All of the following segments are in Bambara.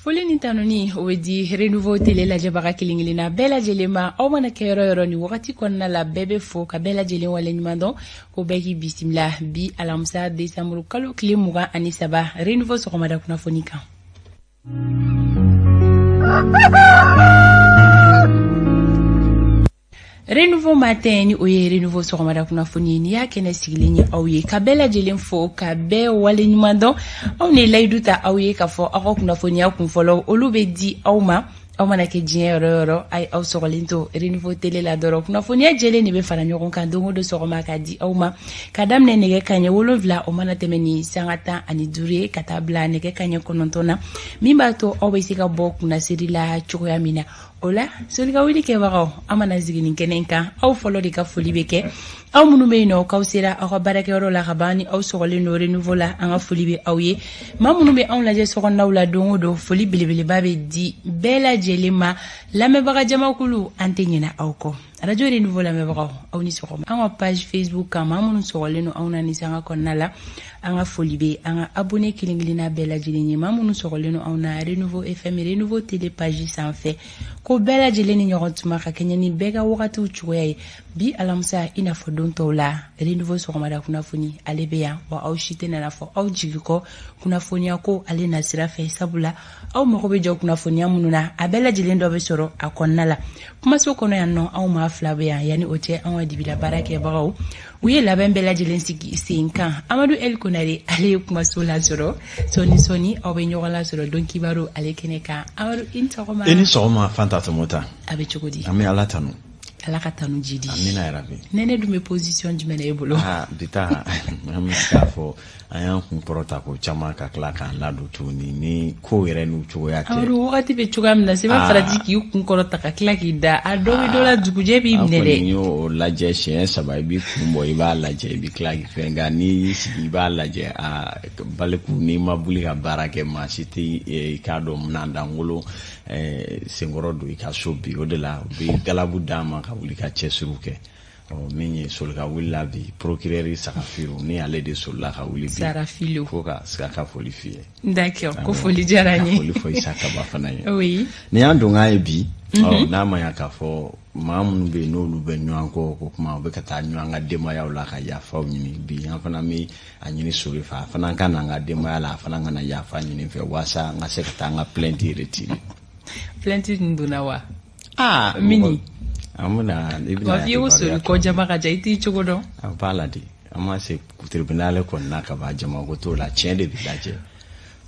Foli ni tanuni o bɛ di Renouveau télé lajɛbaga kelen kelenna bɛɛ lajɛlen ma. Aw mana kɛ yɔrɔ yɔrɔ ni wagati kɔnɔna la, bɛɛ bɛ fo ka bɛɛ lajɛlen waleɲuman dɔn, ko bɛɛ k'i bisimila bi alamisa desanburu kalo tile 23, Renouveau sɔgɔmada kunnafoni kan. Renouveau matin, ni o ye Renouveau sɔgɔmada kunnafoni ye, n'i y'a kɛnɛ sigilen ye aw ye, ka bɛɛ lajɛlen fo ka bɛɛ waleɲuman dɔn. Anw de layidu ta aw ye k'a fɔ aw ka kunnafoniya kunfɔlɔ, olu bɛ di aw ma. Aw mana kɛ diɲɛ yɔrɔ yɔrɔ, a ye aw sɔgɔlen to Renouveau télé la dɔrɔn, kunnafoniya jɛlen de bɛ fara ɲɔgɔn kan don o don sɔgɔma ka di aw ma, ka daminɛ nɛgɛ kaɲɛ 7, o mana tɛmɛ ni sanga 15 ye, ka taa bila nɛgɛ kaɲɛ 9 na, min b'a to aw bɛ se ka bɔ kunnasiri la cogoya min na. O la, solika wuli kɛbagaw, an mana sigi nin kɛnɛ kan, aw fɔlɔ de ka foli bɛ kɛ. Aw minnu bɛ yen nɔ k'aw sera aw ka baarakɛyɔrɔ la ka ban, ni aw sɔgɔlen don Renouveau la, an ka foli bɛ aw ye. Maa minnu bɛ anw lajɛ sokɔnɔnaw la don o don, foli belebeleba bɛ di bɛɛ lajɛlen ma. Lamɛnbaga jamakulu, an tɛ ɲinɛ aw kɔ. Radio Renouveau lamɛnbagaw, aw ni sɔgɔma. An ka page Facebook kan, maa minnu sɔgɔlen don anw na ni sanga kɔnɔna la, an ka foli bɛ an ka abonné kelen kelenna bɛɛ lajɛlen ye. Maa minnu sɔgɔlen don anw na Renouveau FM, Renouveau télé page sanfɛ, ko bɛɛ lajɛlen ni ɲɔgɔn tuma ka kɛɲɛ ni bɛɛ ka wagatiw cogoya ye. Bi alamisa, i n'a fɔ don tɔw la, Renouveau sɔgɔmada kunnafoni ale bɛ yan wa, aw si tɛ nana fɔ aw jigi kɔ kunnafoniya ko ale na sira fɛ, sabula aw mago bɛ jɔ kunnafoniya minnu na, a bɛɛ lajɛlen dɔ bɛ sɔrɔ a kɔnɔna la. Kumaso kɔnɔ yan nɔ, anw maa fila bɛ yan. Yanni o cɛ, an ka dibila baarakɛbagaw, u ye labɛn bɛɛ lajɛlen sigi sen kan. Amadu El Konare, ale ye kumaso lasɔrɔ. Sɔɔni sɔɔni, aw bɛ ɲɔgɔn lasɔrɔ don kibaru ale kɛnɛ kan. Amadu, i ni sɔgɔma. I ni sɔgɔma, Fanta Tɔmɔta. A bɛ cogo di? An bɛ Ala tanu. Ala ka tanu jidi. Amina yarabi. Nɛnɛ dun bɛ position jumɛn na e bolo? Ah, bi ta, an bɛ se k'a fɔ an y'an kun kɔrɔta ko caman ka tila k'an ladon tuguni ni ko yɛrɛ n'u cogoya tɛ. Amadu, wagati bɛ cogoya min na, sɛbɛn farati k'i kun kɔrɔta ka tila k'i da, a dɔ bɛ dɔ la, dugujɛ b'i minɛ dɛ. An kɔni y'o lajɛ siɲɛ saba, i b'i kun bɔ, i b'a lajɛ, i bɛ tila k'i fɛn, nka n'i y'i sigi i b'a lajɛ, a baliku, n'i ma wuli ka baara kɛ, maa si tɛ i k'a dɔn minan dankolon senkɔrɔ don i ka so bi. O de la u bɛ galabu d'an ma ka wuli ka cɛsiriw kɛ. Ɔ, min ye solika wulila bi, procureur Sagafiru, ni ale de solila ka wuli bi. Sarafilo. Ko ka se ka foli f'i ye. D'accord, ko foli diyara n ye. Ka foli fɔ Isa Kaba fana ye. Oui. Ni y'an donkan ye bi, ɔ, n'a ma ɲa k'a fɔ maa minnu bɛ yen n'olu bɛ ɲɔgɔn kɔ ko kuma, u bɛ ka taa ɲɔgɔn ka denbayaw la ka yafaw ɲini bi, an fana bɛ a ɲini sori fɛ, a fana ka na an ka denbaya la, a fana ka na yafa ɲini fɛ, walasa an ka se ka taa an ka plainte retirer. Plainte dun donna wa? Aa. Mini. An bɛna i bɛna. Wa f'i ko sori kɔ jama ka ca, i t'i cogo dɔn. A b'a la de, an ma se tribunal kɔnɔna ka ban, jamako t'o la, tiɲɛ de bɛ lajɛ.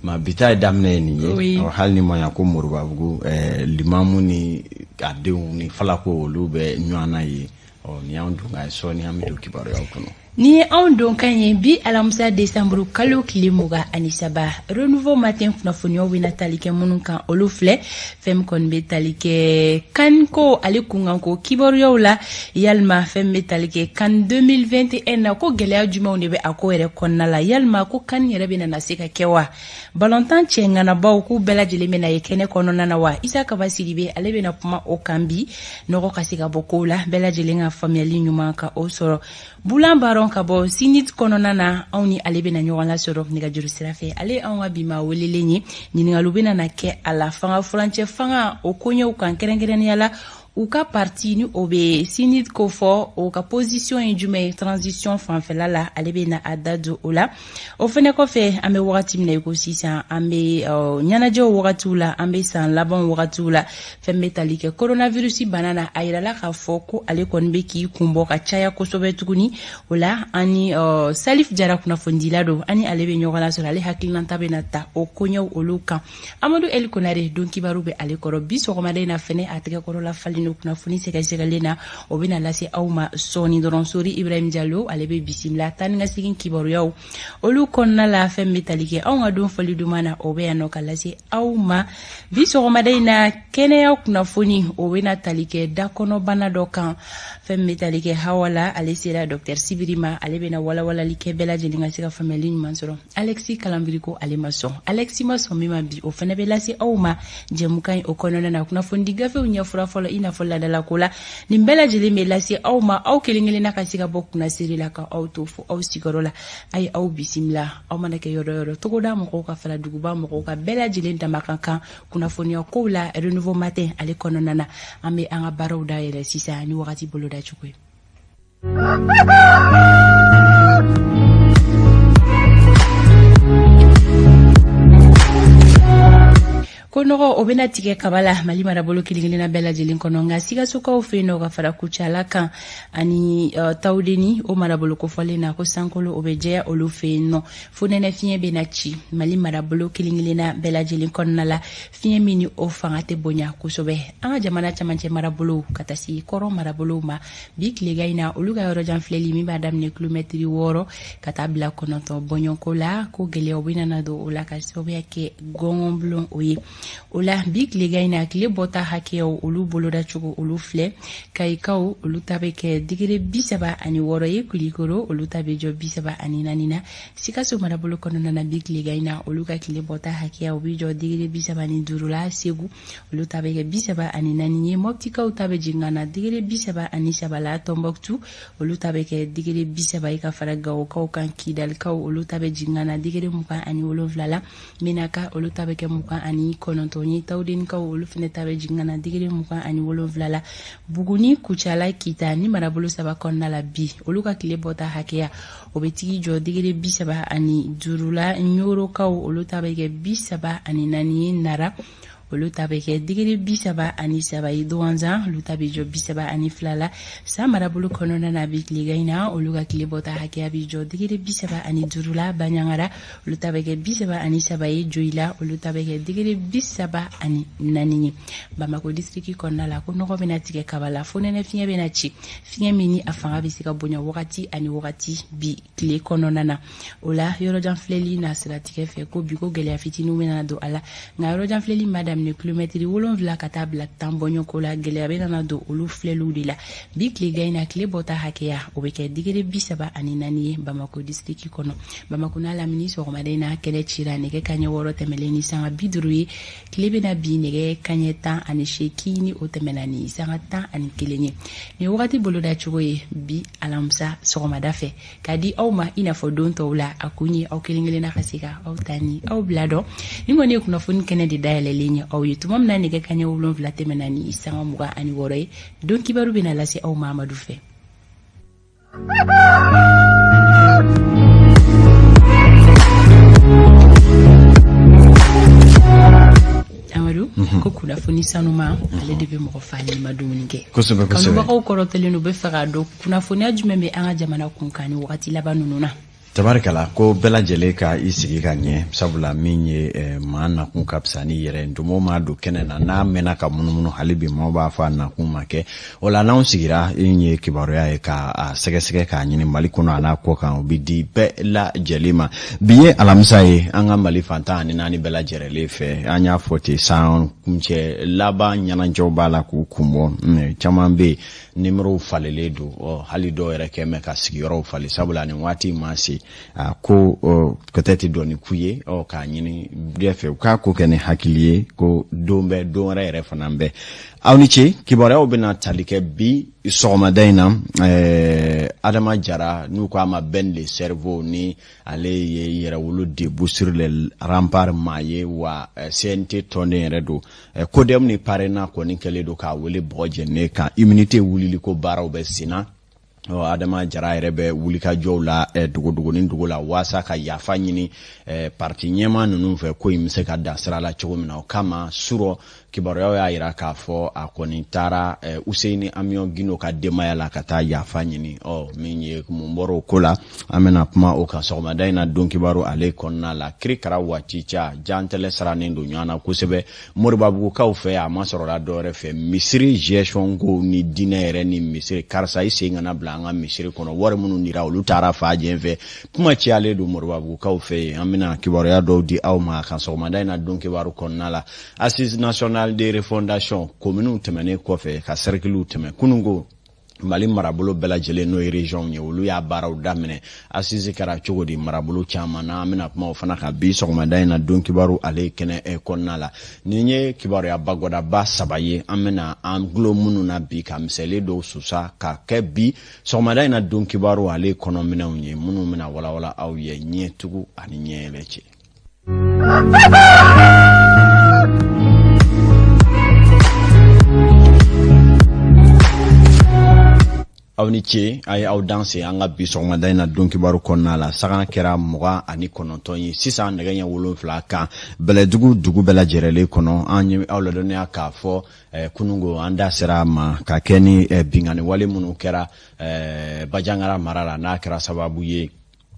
Ma bi ta ye daminɛ ye nin ye. Hali ni ma ɲa ko Moribabugu limamu ni a denw ni falako, olu bɛ ɲɔgɔn na ye. Ɔ, nin y'anw donkan ye, sɔɔni an bɛ don kibaruyaw kɔnɔ. Ni ye anw donkan ye bi alamisa desanburu kalo tile 23, Renouveau matin kunnafoniyaw bɛna tali kɛ minnu kan, olu filɛ. Fɛn min kɔni bɛ tali kɛ CAN ko ale kunkanko kibaruyaw la, yalima fɛn min bɛ tali kɛ CAN 2021 na, ko gɛlɛya jumɛnw de bɛ a ko yɛrɛ kɔnɔna la, yalima ko CAN yɛrɛ bɛna na se ka kɛ wa, balontan cɛ ŋanabaw k'u bɛɛ lajɛlen bɛna ye kɛnɛ kɔnɔna na wa? Isa Kaba Sidibe, ale bɛna kuma o kan bi, nɔgɔ ka se ka bɔ kow la, bɛɛ lajɛlen ka faamuyali ɲuman ka o sɔrɔ. Bulan Baron ka bɔ CNID kɔnɔna na, anw ni ale bɛna ɲɔgɔn lasɔrɔ nɛgɛjuru sira fɛ. Ale ye anw ka bi maa welelen ye. Ɲininkaliw bɛna na kɛ a la fanga furancɛ fanga o koɲɛw kan, kɛrɛnkɛrɛnnenya la u ka parti ni o bɛ CNID ko fɔ, o ka position ye jumɛn ye transition fanfɛla la, ale bɛ na a da don o la. O fɛnɛ kɔfɛ, an bɛ wagati min na i ko sisan, an bɛ ɲɛnajɛw wagatiw la, an bɛ san laban wagatiw la, fɛn bɛ tali kɛ coronavirus bana na, a yirala k'a fɔ ko ale kɔni bɛ k'i kun bɔ ka caya kosɛbɛ tuguni. O la, an ni Salif Jara, kunnafonidila don, an ni ale bɛ ɲɔgɔn lasɔrɔ, ale hakilinata bɛ na ta o koɲɛw olu kan. Amadu El Konare, don kibaru bɛ ale kɔrɔ bi sɔgɔmada in na fɛnɛ, a tɛgɛ kɔrɔla falen don kunnafoni sɛgɛsɛgɛlen na, o bɛna lase aw ma sɔɔni dɔrɔn. Sori Ibrahim Jalo, ale bɛ bisimila taa ni ka segin kibaruyaw olu kɔnɔna la. Fɛn bɛ tali kɛ anw ka don fɔli duman na, o bɛ yan nɔ ka lase aw ma bi sɔgɔmada in na. Kɛnɛya kunnafoni, o bɛna tali kɛ dakɔnɔbana dɔ kan. Fɛn bɛ tali kɛ Hawa la, ale sera docteur Sibiri ma, ale bɛna walawalali kɛ, bɛɛ lajɛlen ka se ka faamuyali ɲuman sɔrɔ. Alexi Kalanbiri ko ale ma sɔn, Alexi ma sɔn min ma bi, o fana bɛ lase aw ma jɛmukan in o kɔnɔna na. Kunnafonidi gafew ɲɛfura fɔlɔ, i n'a fɔ ladalako la. Nin bɛɛ lajɛlen bɛ lase aw ma, aw kelen kelenna ka se ka bɔ kunnasiri la ka aw to fo aw sigiyɔrɔ la. A ye aw bisimila, aw mana kɛ yɔrɔ yɔrɔ, togoda mɔgɔw ka fara duguba mɔgɔw ka, bɛɛ lajɛlen dama ka kan kunnafoniya kow la Renouveau Matin ale kɔnɔna na. An bɛ an ka baaraw dayɛlɛ sisan ni wagati boloda cogo ye. Ko nɔgɔ o bɛna tigɛ kaba la Mali marabolo kelen kelenna bɛɛ lajɛlen kɔnɔ, nka Sikasokaw fɛ yen nɔ ka fara Kucala kan ani Tawudeni, o marabolo kofɔlen na, ko sankolo o bɛ jɛya olu fɛ yen nɔ. Fonɛnɛ fiɲɛ bɛna ci Mali marabolo kelen kelenna bɛɛ lajɛlen kɔnɔna la, fiɲɛ min ni o fanga tɛ bonya kosɛbɛ. An ka jamana camancɛ marabolow ka taa se kɔrɔn marabolow ma, bi tilegan in na, olu ka yɔrɔjan filɛli min b'a daminɛ kilomɛtiri 6 ka taa bila 9 bɔɲɔgɔnko la, ko gɛlɛyaw bɛna na don o la ka sababuya kɛ gɔngɔnbulon o ye. O la bi tilegan in na, tile bɔta hakɛyaw olu boloda cogo olu filɛ: Kayikaw olu ta bɛ kɛ digiri 36 ye, Kulikoro olu ta bɛ jɔ 34 na. Sikaso marabolo kɔnɔna na, bi tilegan in na, olu ka tile bɔta hakɛya o bɛ jɔ digiri 35 la. Segu olu ta bɛ kɛ 34 ye. Mɔptikaw ta bɛ jigin ka na digiri 33 la. Tɔnbɔkutu olu ta bɛ kɛ digiri 30 ye ka fara Gawokaw kan. Kidalikaw olu ta bɛ jigin ka na digiri 27 la. Menaka olu ta bɛ kɛ 29 ye. Tawudenikaw olu fana ta bɛ jigin ka na digiri 27 la. Buguni, Kucala, Kita ni marabolo saba kɔnɔna la, bi olu ka tile bɔta hakɛya o bɛ tigi jɔ digiri 35 la. Ɲorokaw olu ta bɛ kɛ 34 ye. Nara olu ta bɛ kɛ digiri 33 ye. Duwanzan olu ta bɛ jɔ 32 la. San marabolo kɔnɔna na, bi tilegan in na, olu ka tile bɔta hakɛya bɛ jɔ digiri 35 la. Baɲangara olu ta bɛ kɛ 33 ye. Joyila olu ta bɛ kɛ digiri 34 ye. Bamako disiriki kɔnɔna la, ko nɔgɔ bɛna tigɛ kaba la, fonɛnɛ fiɲɛ bɛna ci, fiɲɛ min ni a fanga bɛ se ka bonya wagati ani wagati bi tile kɔnɔna na. O la yɔrɔjan filɛli na siratigɛ fɛ, ko bi ko gɛlɛya fitininw bɛna don a la, nka yɔrɔjan filɛli ma daminɛ kilomɛtiri 7 ka taa bila 10 bɔɲɔgɔnko la, gɛlɛya bɛna don olu filɛliw de la. Bi tilegan in na, tile bɔta hakɛya o bɛ kɛ digiri 34 ye Bamako disiriki kɔnɔ. Bamako n'a lamini, sɔgɔmada in na, kɛnɛ cira nɛgɛ kaɲɛ 6 tɛmɛlen ni sanga 50 ye. Tile bɛna bin nɛgɛ kaɲɛ 18 ni o tɛmɛna ni sanga 11 ye. Nin wagati boloda cogo ye bi alamisa sɔgɔmada fɛ k'a di aw ma i n'a fɔ don tɔw la. A kun ye aw kelen kelenna ka se ka aw ta ni aw bila dɔn. Nin kɔni ye kunnafoni kɛnɛ de dayɛlɛlen ye aw ye tuma min na nɛgɛ kaɲɛ 7 tɛmɛna ni sanga 26 ye. Don kibaru bɛna lase aw ma Amadu fɛ. Amadu, ko kunnafoni sanuma ale de bɛ mɔgɔ fa n'i ma dumuni kɛ. Kosɛbɛ kosɛbɛ. Kanubagaw kɔrɔtɔlen don, u bɛ fɛ k'a dɔn kunnafoniya jumɛn bɛ an ka jamana kun kan ni wagati laban ninnu na. Tabarikala, ko bɛɛ lajɛlen ka i sigi ka ɲɛ, sabula min ye maa nakun ka fisa ni yɛrɛ ntomo maa don kɛnɛ na n'a mɛnna ka munumunu, hali bi maaw b'a fɔ a nakun ma kɛ. O la n'anw sigira, in ye kibaruya ye ka a sɛgɛsɛgɛ k'a ɲini Mali kɔnɔ a n'a kɔ kan, o bɛ di bɛɛ lajɛlen ma. Bi ye alamisa ye, an ka Mali fan 14 bɛɛ lajɛlen fɛ, an y'a fɔ ten, san kuncɛ laban ɲɛnajɛw b'a la k'u kun bɔ. Caman bɛ yen, nimorow falelen don, ɔ hali dɔw yɛrɛ kɛ mɛ ka sigiyɔrɔw falen, sabula nin waati ma se a ko peut-être dɔɔni k'u ye, ɔ k'a ɲini bɛɛ fɛ u k'a ko kɛ ni hakili ye, ko don bɛ don wɛrɛ yɛrɛ fana bɛ. Aw ni ce. Kibaruyaw bɛna tali kɛ bi sɔgɔmada in na Adama Jara, n'u ko a ma Ben le Cerveau, ni ale ye Yɛrɛwolo Debout sur les Remparts maa ye, wa CNT tɔnden yɛrɛ don. CODEM ni PARENA kɔni kɛlen don k'a wele bɔgɔ jɛnen kan, immunité wulili ko baaraw bɛ sen na. Adama Jara yɛrɛ bɛ wulikajɔw la dogodogo ni dogo la waasa ka yafa ɲini parti ɲɛmaa ninnu fɛ, ko in bɛ se ka dan sira la cogo min na. O kama surɔ, kibaruyaw y'a yira k'a fɔ a kɔni taara Useyini Amiɔn Gindo ka denbaya la ka taa yafa ɲini. Ɔ min ye mun bɔra o ko la, an bɛna kuma o kan sɔgɔmada in na don kibaru ale kɔnɔna la. Kirikara waati ca jantɛlɛ sirannen don ɲɔgɔn na kosɛbɛ Moribabugukaw fɛ, a ma sɔrɔla dɔwɛrɛ fɛ, misiri gestion ko ni diinɛ yɛrɛ ni misiri. Karisa, i sen kana bila an ka misiri kɔnɔ, wari minnu dira olu taara fa jɛn fɛ. Kuma cayalen don Moribabugukaw fɛ yen. An bɛna kibaruya dɔw di aw ma a kan sɔgɔmada in na don kibaru kɔnɔna la. Assise nationale de refondation, kominiw tɛmɛnen kɔfɛ ka sɛrikiliw tɛmɛ kununko. Mali marabolo bɛɛ lajɛlen, n'o ye regionw ye, olu y'a baaraw daminɛ. Assise kɛra cogo di marabolo caman na? An bɛna kuma o fana kan bi sɔgɔmada in na don kibaru ale kɛnɛ kɔnɔna la. Nin ye kibaruya bagwadaba saba ye an bɛna an gulo minnu na bi, ka misɛli dɔw susa ka kɛ bi sɔgɔmada in na don kibaru ale kɔnɔminɛw ye, minnu bɛna walawala aw ye ɲɛtugu ani ɲɛyɛlɛ cɛ. Aw ni ce, a ye aw danse an ka bi sɔgɔmada in na don kibaru kɔnɔna la. Sagan kɛra 29 ye sisan, nɛgɛ ɲɛ 7 kan, Bɛlɛdugu dugu bɛɛ lajɛrɛlen kɔnɔ. An ye aw ladɔnniya k'a fɔ kunungo an da sera a ma ka kɛ ni binkanni wale minnu kɛra Bajangara mara la, n'a kɛra sababu ye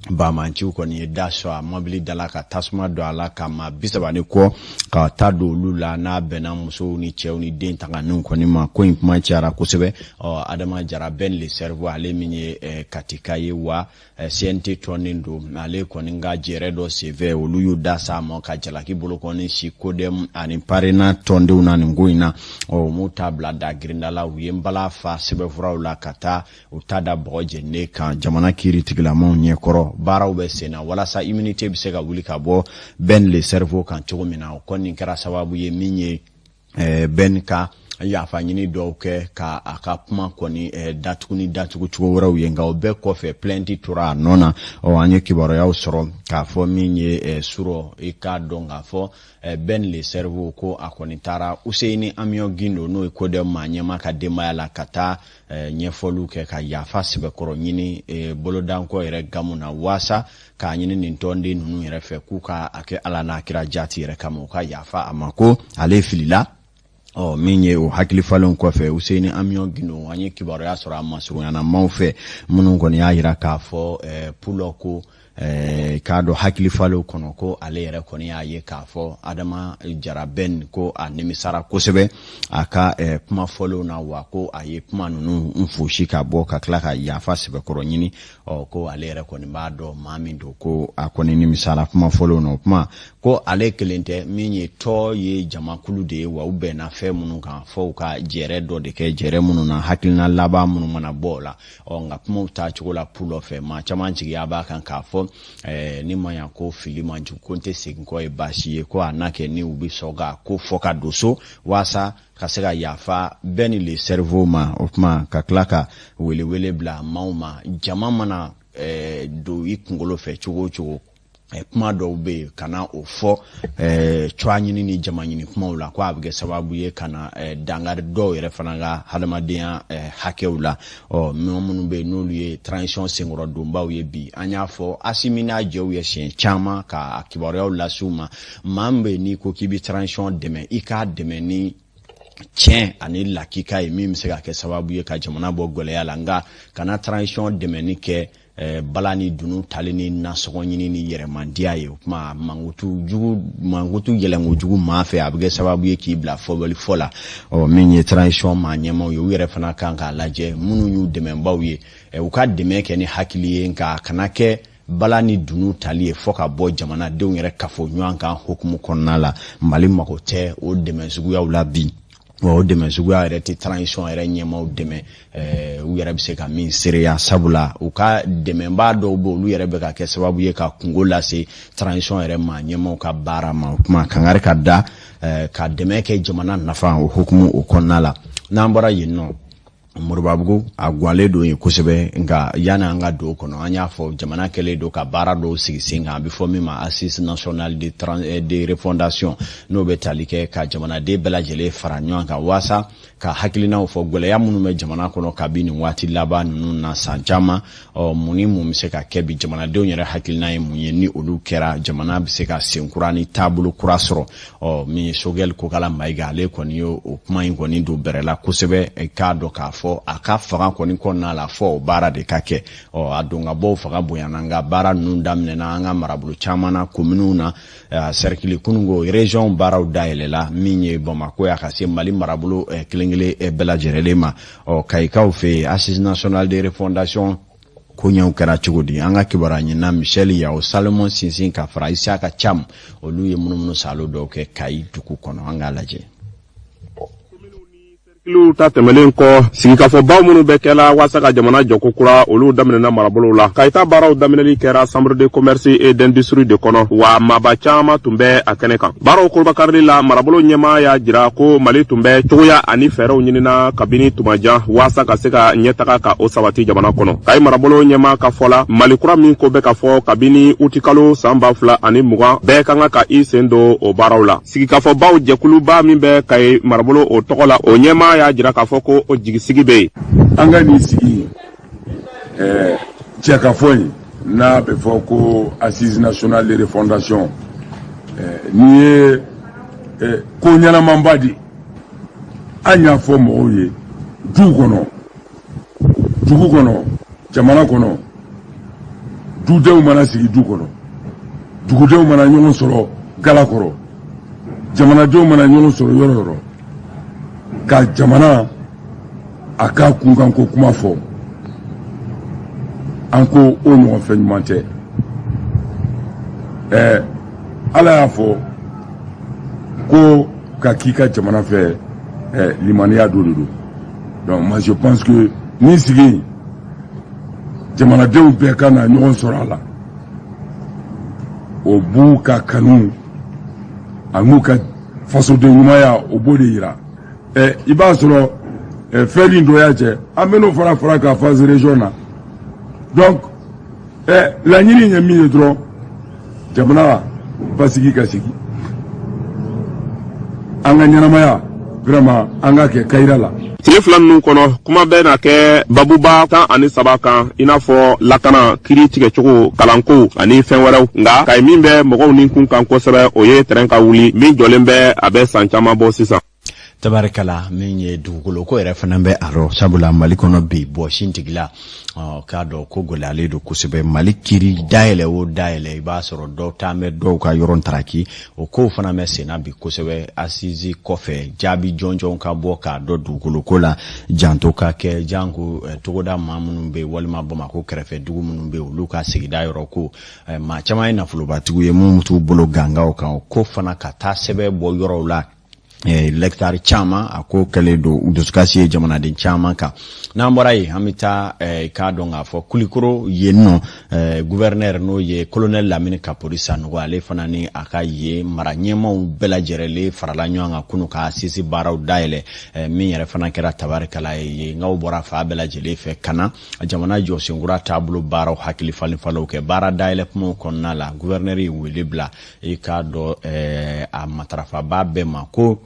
banbaanciw kɔni ye da sɔrɔ a mɔbili da la ka tasuma don a la, ka maa 30 ni kɔ ka taa don olu la, n'a bɛnna musow ni cɛw ni den tanganiw kɔni ma. Ko in kuma cayara kosɛbɛ. Ɔ Adama Jara Ben le Cerveau, ale min ye Katika ye wa CNT tɔnden don, ale kɔni ka jɛrɛ dɔ senfɛ, olu y'u da s'a ma ka jalaki bolokɔni si CODEM ani PARENA tɔndenw na nin ko in na. Ɔ u m'u ta bila da girinda la, u ye nbala fa sɛbɛnfuraw la ka taa u ta da bɔgɔ jeninen kan jamana kiiritigilamaw ɲɛkɔrɔ. Baaraw bɛ sen na walasa immunité bɛ se ka wuli ka bɔ Ben le Cerveau kan cogo min na. O kɔni kɛra sababu ye min ye Ben ka yafa ɲini dɔw kɛ ka a ka kuma kɔni datugu ni datugu cogo wɛrɛw ye, nka o bɛɛ kɔfɛ plainte tora a nɔ na. Ɔ an ye kibaruyaw sɔrɔ k'a fɔ min ye surɔ, i k'a dɔn k'a fɔ Ben le Cerveau ko a kɔni taara Useyini Amiɔn Gindo, n'o ye CODEM maa ɲɛmaa, ka denbaya la ka taa ɲɛfɔliw kɛ ka yafa sɛbɛkɔrɔ ɲini bolodankɔ yɛrɛ gamu na, waasa k'a ɲini nin tɔnden ninnu yɛrɛ fɛ k'u ka a kɛ Ala n'a kira jati yɛrɛ kama, u ka yafa a ma ko ale filila. Ɔ min ye o hakilifalenw kɔfɛ, Useyini Amiɔn Gindo, an ye kibaruya sɔrɔ a masurunyana maaw fɛ minnu kɔni y'a yira k'a fɔ pulɔ ko k'a dɔn hakilifalenw kɔnɔ ko ale yɛrɛ kɔni y'a ye k'a fɔ Adama Jara Ben ko a nimisara kosɛbɛ a ka kuma fɔlenw na, wa ko a ye kuma ninnu fosi ka bɔ ka tila ka yafa sɛbɛkɔrɔ ɲini. Ɔ ko ale yɛrɛ kɔni b'a dɔn maa min don, ko a kɔni nimisara kuma fɔlenw na. O kuma ko ale kelen tɛ, min ye tɔ ye jamakulu de ye, wa u bɛnna fɛn minnu kan fɔ u ka jɛrɛ dɔ de kɛ, jɛrɛ minnu na hakilina laban minnu mana bɔ o la. Ɔ nka kumaw taa cogo la pulɔ fɛ, maa caman jigiya b'a kan k'a fɔ ni ma ɲa ko fili man jugu, ko n tɛ segin kɔ ye baasi ye, ko a n'a kɛ ni u bɛ sɔn ka ko fɔ ka don so waasa ka se ka yafa Ben le Cerveau ma. O tuma ka tila ka welewele bila maaw ma, jama mana don i kunkolo fɛ cogo o cogo, kuma dɔw bɛ yen, ka na o fɔ cogoya ɲini ni jama ɲini kumaw la, ko a bɛ kɛ sababu ye ka na dankari dɔw yɛrɛ fana ka hadamadenya hakɛw la. Ɔ minnu bɛ yen n'olu ye transition senkɔrɔdonbaw ye bi, an y'a fɔ Asimi n'a jɛw ye siɲɛ caman ka kibaruyaw lase u ma, maa min bɛ yen n'i ko k'i bɛ transition dɛmɛ, i k'a dɛmɛ ni tiɲɛ ani lakika ye min bɛ se ka kɛ sababu ye ka jamana bɔ gɛlɛya la, nka kana transition dɛmɛni kɛ bala ni dunu tali ni nasɔngɔ ɲini ni yɛrɛmandiya ye. O kuma mankutu jugu, mankutu yɛlɛnko jugu maa fɛ, a bɛ kɛ sababu ye k'i bila fɔbali fɔ la. Ɔ min ye transition maa ɲɛmaaw ye, u yɛrɛ fana kan k'a lajɛ minnu y'u dɛmɛbaaw ye, u ka dɛmɛ kɛ ni hakili ye, nka a kana kɛ bala ni dunu tali ye fɔ ka bɔ jamanadenw yɛrɛ kafo ɲɔgɔn kan hukumu kɔnɔna la. Mali mago tɛ o dɛmɛ suguyaw la bi, wa o dɛmɛ suguya yɛrɛ tɛ transition yɛrɛ ɲɛmaaw dɛmɛ u yɛrɛ bɛ se ka min seereya, sabula u ka dɛmɛbaa dɔw bɛ, olu yɛrɛ bɛ ka kɛ sababu ye ka kungo lase transition yɛrɛ maa ɲɛmaaw ka baara ma. O kuma kangari ka da ka dɛmɛ kɛ jamana nafa o hukumu o kɔnɔna la. N'an bɔra yen nɔ, Moribabugu a gwalen don yen kosɛbɛ, nka yanni an ka don o kɔnɔ, an y'a fɔ jamana kɛlen don ka baara dɔw sigi sen kan, a bɛ fɔ min ma Assise nationale de refondation, n'o bɛ tali kɛ ka jamanaden bɛɛ lajɛlen fara ɲɔgɔn kan waasa ka hakilinaw fɔ gɛlɛya minnu bɛ jamana kɔnɔ kabi nin waati laban ninnu na san caman. Ɔ mun ni mun bɛ se ka kɛ bi, jamanadenw yɛrɛ hakilina ye mun ye, ni olu kɛra jamana bɛ se ka sen kura ni taabolo kura sɔrɔ? Ɔ min ye Sogɛli Kokala Mayiga, ale kɔni ye o kuma in kɔni don bɛrɛ la kosɛbɛ, k'a dɔn k'a fɔ a ka fanga kɔni kɔnɔna la fɔ o baara de ka kɛ. Ɔ a don ka bɔ fanga bonyana, nka baara ninnu daminɛna an ka marabolo caman na, kominiw na, sɛrikili kununko région baaraw dayɛlɛla, min ye Bamakɔ ya ka se Mali marabolo kelen kelen bɛɛ lajɛlen ma. Ɔ Kayikaw fɛ yen, Assise nationale de refondation koɲɛw kɛra cogo di? An ka kibaruya ɲinina Michel Yawo Salomon Sinsin ka fara Isaka Cam, olu ye munumunu salo dɔw kɛ Kayi dugu kɔnɔ. An k'a lajɛ. Kiliw ta tɛmɛnen kɔ, sigikafɔbaw minnu bɛ kɛla waasa ka jamana jɔko kura, olu daminɛna marabolow la. Kayi ta baaraw daminɛli kɛra Chambre de commerce et d'industrie de kɔnɔ, wa maaba caman tun bɛ a kɛnɛ kan. Baaraw kolobakarili la, marabolo ɲɛmaa y'a jira ko Mali tun bɛ cogoya ani fɛɛrɛw ɲinina kabini tuma jan waasa ka se ka ɲɛtaga ka o sabati jamana kɔnɔ. Kayi marabolo ɲɛmaa ka fɔ la, Mali kura min ko bɛ ka fɔ kabini utikalo san 2020, bɛɛ ka kan ka i sen don o baaraw la. Sigikafɔbaw jɛkuluba min bɛ Kayi marabolo o tɔgɔ la, o ɲɛmaa y'a jira k'a fɔ ko o jigisigi bɛ yen. An ka nin sigi jɛkafɔ in n'a bɛ fɔ ko assise nationale de refondation, nin ye ko ɲɛnamanba de ye. An y'a fɔ mɔgɔw ye duw kɔnɔ, dugu kɔnɔ, jamana kɔnɔ, dudenw mana sigi du kɔnɔ, dugudenw mana ɲɔgɔn sɔrɔ gala kɔrɔ, jamanadenw mana ɲɔgɔn sɔrɔ yɔrɔ yɔrɔ ka jamana a ka kunkanko kuma fɔ, an ko o ɲɔgɔn fɛn ɲuman tɛ. Ala y'a fɔ ko ka k'i ka jamana fɛ, limaniya dɔ de don. Donc moi, je pense que nin sigi in, jamanadenw bɛɛ ka na ɲɔgɔn sɔrɔ a la, o b'u ka kanu an'u ka fasoden ɲumanya, o b'o de yira. I b'a sɔrɔ fɛn min dɔ y'a cɛ, an bɛ n'o fana fara ka phase région na. Donc laɲini ye min ye dɔrɔn, jamana basigi ka sigi, an ka ɲɛnamaya vraiment an ka kɛ kayira la. Tile 2 ninnu kɔnɔ, kuma bɛ na kɛ babuba 13 kan, i n'a fɔ lakana, kiri tigɛcogo, kalanko ani fɛn wɛrɛw. Nka Kayi min bɛ mɔgɔw ni kun kan kosɛbɛ, o ye tɛrɛn ka wuli min jɔlen bɛ, a bɛ san caman bɔ sisan. Tabarikala, min ye dugukolo ko yɛrɛ fana bɛ a rɔ, sabula Mali kɔnɔ bi, bɔsin tigila k'a dɔn ko gɛlɛyalen don kosɛbɛ. Mali kiri dayɛlɛ o dayɛlɛ, i b'a sɔrɔ dɔw taa bɛ dɔw ka yɔrɔ taraki. O kow fana bɛ senna bi kosɛbɛ. Assise kɔfɛ, jaabi jɔnjɔn ka bɔ k'a dɔn dugukolo ko la, janto ka kɛ janko togoda maa minnu bɛ yen, walima Bamakɔ kɛrɛfɛ dugu minnu bɛ yen, olu ka sigida yɔrɔ ko. Maa caman ye nafolobatigiw ye minnu t'u bolo gangaw kan. O ko fana ka taa sɛbɛn bɔ yɔrɔw la, lɛkitari caman, a ko kɛlen don dusukasi ye jamanaden caman kan. N'an bɔra yen, an bɛ taa k'a dɔn k'a fɔ Kulikoro yen nɔ, gouverneur, n'o ye colonel Lamini Kapori Sanogo, ale fana ni a ka yen mara ɲɛmaaw bɛɛ lajɛrɛlen farala ɲɔgɔn kan kunu ka assise baaraw dayɛlɛ, min yɛrɛ fana kɛra tabarikala ye. Yenkaw bɔra fa bɛɛ lajɛlen fɛ ka na jamana jɔsenkura taabolo baaraw hakili falen falenw kɛ. Baara dayɛlɛ kumaw kɔnɔna la, gouverneur ye wele bila i k'a dɔn a matarafaba bɛɛ ma ko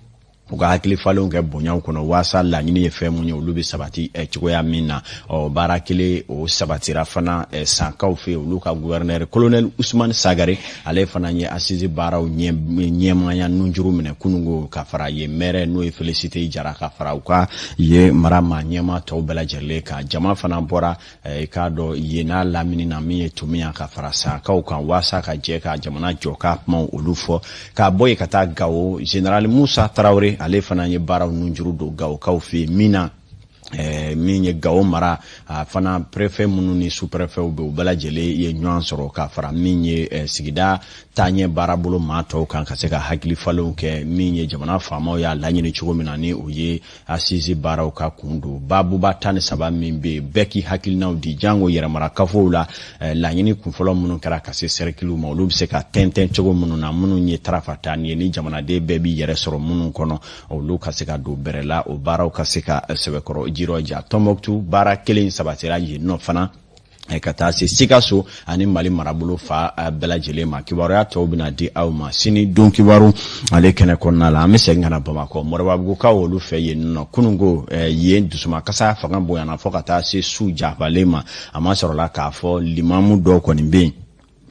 u ka hakili falenw kɛ bonyaw kɔnɔ, waasa laɲini ye fɛn mun ye, olu bɛ sabati cogoya min na. Ɔ, baara kelen o sabatira fana Sankaw fɛ yen. Olu ka gouverneur, colonel Usumani Sagare, ale fana ye assise baaraw ɲɛmaaya nunjuru minɛ kunungo, ka fara yen maire, n'o ye Félicité Jara, ka fara u ka yen mara maa ɲɛmaa tɔw bɛɛ lajɛlen kan. Jama fana bɔra i k'a dɔn yen n'a lamini na, min ye Tomiya, ka fara Sakaw kan, waasa ka jɛ ka jamana jɔ ka kumaw olu fɔ. K'a bɔ yen ka taa Gawo, général Musa Tarawele, ale fana ye baaraw nunjuru don Gawokaw fɛ yen min na, min ye Gawo mara a fana préfet minnu ni sous-préfetw bɛ, u bɛɛ lajɛlen ye ɲɔgɔn sɔrɔ, ka fara min ye sigida taaɲɛ baarabolo maa tɔw kan, ka se ka hakili falenw kɛ. Min ye jamana faamaw y'a laɲini cogo min na, ni o ye assise baaraw ka kun don babuba 13 min bɛ yen, bɛɛ k'i hakilinaw di, jango yɛrɛmara kafow la, laɲini kunfɔlɔ minnu kɛra ka se sɛrikiliw ma, olu bɛ se ka tɛntɛn cogo minnu na, minnu ye tarafata ni ye, ni jamanaden bɛɛ b'i yɛrɛ sɔrɔ minnu kɔnɔ, olu ka se ka don bɛrɛ la, o baaraw ka se ka sɛbɛkɔrɔ jirɔja. Tɔnbɔkutu baara kelen sabatira yen nɔ fana, ka taa se Sikaso ani Mali marabolo fa bɛɛ lajɛlen ma. Kibaruya tɔw bɛna di aw ma sini don kibaru ale kɛnɛ kɔnɔna la. An bɛ segin ka na Bamakɔ, Moribabugukaw olu fɛ yen nɔ kununko, yen dusumakasa fanga bonyana fo ka taa se su jafalen ma. A ma sɔrɔla k'a fɔ limamu dɔw kɔni bɛ yen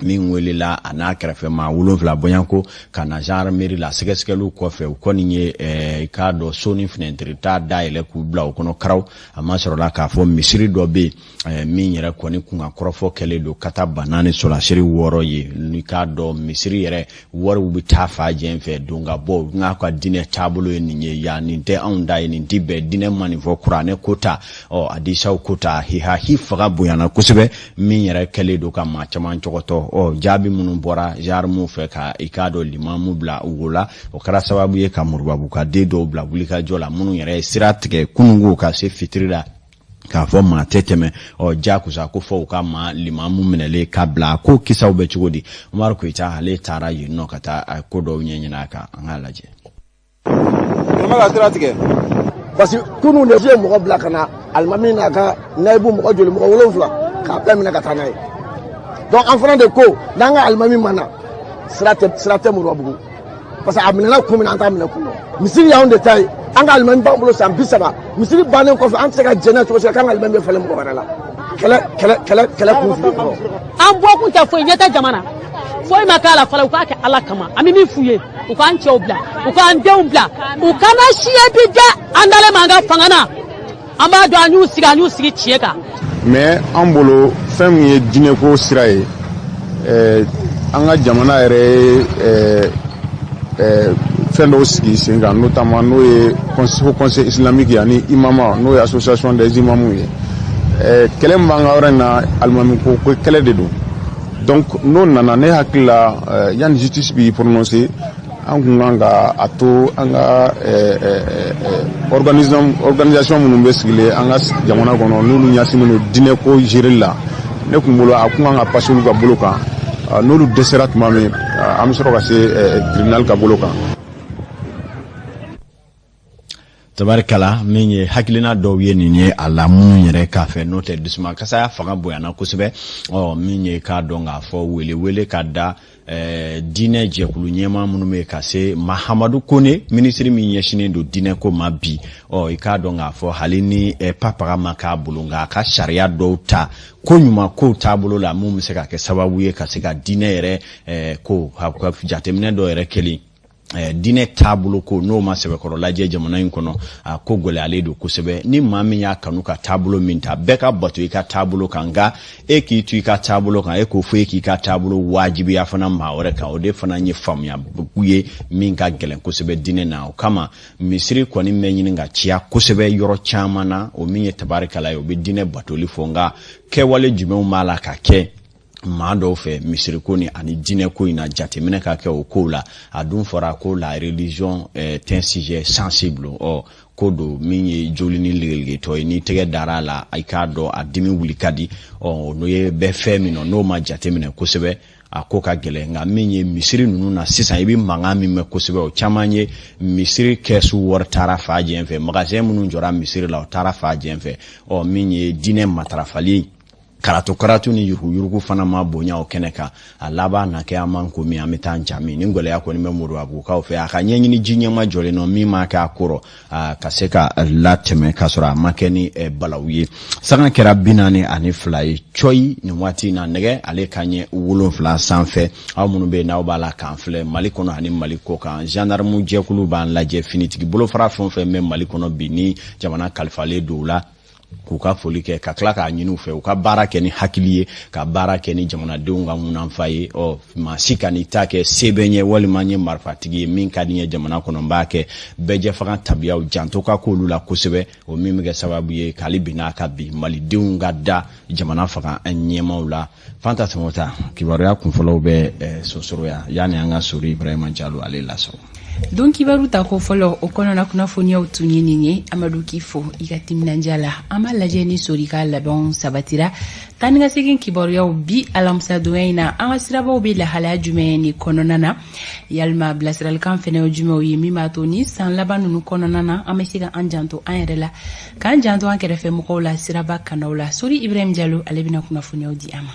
min welela a n'a kɛrɛfɛ maa 7 bɔɲɔgɔnko ka na gendarmerie la. Sɛgɛsɛgɛliw kɔfɛ, u kɔni ye k'a dɔn so ni finɛtiri t'a dayɛlɛ k'u bila o kɔnɔ karaw. A ma sɔrɔla k'a fɔ misiri dɔ bɛ yen min yɛrɛ kɔni kunkan kɔrɔfɔ kɛlen don kata ba naani sɔrɔlasiri 6 ye, n'i k'a dɔn misiri yɛrɛ wariw bɛ taa fa jɛn fɛ don ka bɔ n'a ka diinɛ taabolo ye nin ye yan, nin tɛ anw da ye, nin tɛ bɛn diinɛ ma, nin fɔ kuranɛ ko ta, ɔ hadisaw ko ta, hihahi faga bonyana kosɛbɛ, min yɛrɛ kɛlen don ka maa caman cɔgɔtɔ. sɔrɔ. Ɔ, jaabi minnu bɔra gendarmew fɛ ka i k'a dɔn limamu bila wo la, o kɛra sababu ye ka Moribabugu ka den dɔw bila wulikajɔ la, minnu yɛrɛ ye sira tigɛ kununko ka se fitiri la, k'a fɔ maa tɛ tɛmɛ. Ɔ, jakusa ko fɔ u ka maa limamu minɛlen ka bila. Ko kisaw bɛ cogo di? Umaru Koyita, ale taara yen nɔ ka taa ko dɔw ɲɛɲini a kan. An k'a lajɛ. Ma ka sira tigɛ parce que kunun de ye mɔgɔ bila ka na alimami n'a ka nayibu, mɔgɔ joli, mɔgɔ 7, k'a bɛɛ minɛ ka taa n'a ye. Donc an fana de ko n'an ka alimami ma na, sira tɛ, sira tɛ Moribabugu, parce que a minɛna kun min na, an t'a minɛ kun dɔn. Misiri y'anw de ta ye. An ka alimami b'an bolo san 30. Misiri bannen kɔfɛ, an tɛ se ka jɛn n'a cogo si la k'an ka alimami bɛ falen mɔgɔ wɛrɛ la. Kɛlɛ, kɛlɛ, kɛlɛ, kɛlɛ kun fili kɔrɔ. An bɔ kun tɛ foyi ɲɛ tɛ jama na, foyi ma k'a la fɔlɔ. U k'a kɛ Ala kama. An bɛ min f'u ye, u k'an cɛw bila, u k'an denw bila, u kana siɲɛ bi dɛ. An dalen b'an ka fanga na, an b'a dɔn an y'u sigi, an y'u sigi tiɲɛ kan. Mais an bolo, fɛn min ye diinɛko sira ye, an ka jamana yɛrɛ ye fɛn dɔw sigi sen kan, notamment n'o ye Haut Conseil islamique ye ani imama, n'o ye Association des imams ye. Kɛlɛ min b'an ka yɔrɔ in na, alimami ko kɛlɛ de don. Donc n'o nana, ne hakili la, yanni justice b'i prononcer, an kun kan ka a to an ka organisation minnu bɛ sigilen an ka jamana kɔnɔ, n'olu ɲɛsinnen don diinɛ ko gérer la, ne kun bolo a kun kan ka passer olu ka bolo kan. N'olu dɛsɛra tuma min, an bɛ sɔrɔ ka se tribunal ka bolo kan. Tabarikala, min ye hakilina dɔw ye nin ye a la, minnu yɛrɛ k'a fɛ, n'o tɛ dusuma kasaya fanga bonyana kosɛbɛ. Ɔ, min ye k'a dɔn k'a fɔ wele ka da diinɛ jɛkulu ɲɛmaa minnu bɛ ka se Mahamadu Kone, minisiri min ɲɛsinnen don diinɛ ko ma bi. Ɔ, i k'a dɔn k'a fɔ hali ni papaga ma k'a bolo, nka a ka sariya dɔw ta ko ɲuman kow taabolo la, mun bɛ se ka kɛ sababu ye ka se ka diinɛ yɛrɛ ko jateminɛ dɔw yɛrɛ kelen, diinɛ taabolo ko n'o ma sɛbɛkɔrɔ lajɛ jamana in kɔnɔ, a ko gɛlɛyalen don kosɛbɛ. Ni maa min y'a kanu ka taabolo min ta, bɛɛ ka bato i ka taabolo kan, nka e k'i to i ka taabolo kan, e k'o fɔ e k'i ka taabolo wajibiya fana maa wɛrɛ kan, o de fana ye faamuya ye min ka gɛlɛn kosɛbɛ diinɛ na. O kama misiri kɔni bɛ ɲini ka ciya kosɛbɛ yɔrɔ caman na. O min ye tabarikala ye, o bɛ diinɛ batoli fɔ, nka kɛwale jumɛnw b'a la ka kɛ maa dɔw fɛ misiriko ni ani diinɛko in na, jateminɛ ka kɛ o kow la. A dun fɔra ko la religion est un sujet sensible. Ɔ, ko don min ye joli ni legelegetɔ ye, n'i tɛgɛ dara a la, i k'a dɔn a dimi wuli ka di. Ɔ, n'o ye bɛɛ fɛn min n'o ma jateminɛ kosɛbɛ, a ko ka gɛlɛn. Nka min ye misiri ninnu na sisan, i bɛ mankan min mɛn kosɛbɛ, o caman ye misiri kɛsu wari taara fa jɛn fɛ, magasin minnu jɔra misiri la, o taara fa jɛn fɛ. Ɔ, min ye diinɛ matarafali, karatu karatu ni yuruguyurugu fana ma bonya o kɛnɛ kan. A laban na kɛ an man ko min, an bɛ taa ja min. Ni gɛlɛya kɔni bɛ Moribabugukaw fɛ, a ka ɲɛɲini ji ɲɛma jɔlen nɔ min m'a kɛ a kɔrɔ ka se ka latɛmɛ k'a sɔrɔ a ma kɛ ni balawu ye. Sanga kɛra 42 ye cɔyi nin waati in na, nɛgɛ ale ka ɲɛ 7 sanfɛ. Aw minnu bɛ yen n'aw b'a la k'an filɛ Mali kɔnɔ ani Mali kɔ kan, gendarme jɛkulu b'an lajɛ, finitigi bolofara fɛn o fɛn bɛ Mali kɔnɔ bi ni jamana kalifalen don u la, k'u ka foli kɛ, ka tila k'a ɲini u fɛ u ka baara kɛ ni hakili ye, ka baara kɛ ni jamanadenw ka ŋunanfa ye. Ɔ, maa si kan'i ta kɛ sɛbɛn ye walima n ye marifatigi ye, min ka di n ye jamana kɔnɔ n b'a kɛ. Bɛɛjɛfanga tabiyaw janto ka k'olu la kosɛbɛ, o min bɛ kɛ sababu ye k'ale bi n'a ka bi malidenw ka da jamana fanga ɲɛmaaw la. Fanta Sɔngɔta, kibaruya kunfɔlɔw bɛ sosoroya yanni an ka Sori Ibrahima Jalo ale lasɔrɔ. Don kibaru ta ko fɔlɔ, o kɔnɔna kunnafoniyaw tun ye nin ye. Amadu, k'i fo i ka timinandiya la. An b'a lajɛ ni Sori ka labɛnw sabatira. Taa ni ka segin kibaruyaw bi alamisadonya in na, an ka sirabaw bɛ lahalaya jumɛn ni kɔnɔna na? Yalima bilasiralikan fɛnɛ ye jumɛnw ye min b'a to ni san laban ninnu kɔnɔna na, an bɛ se ka an janto an yɛrɛ la, k'an janto an kɛrɛfɛ mɔgɔw la siraba kanaw la? Sori Ibrahim Jalo, ale bɛna kunnafoniyaw di an ma.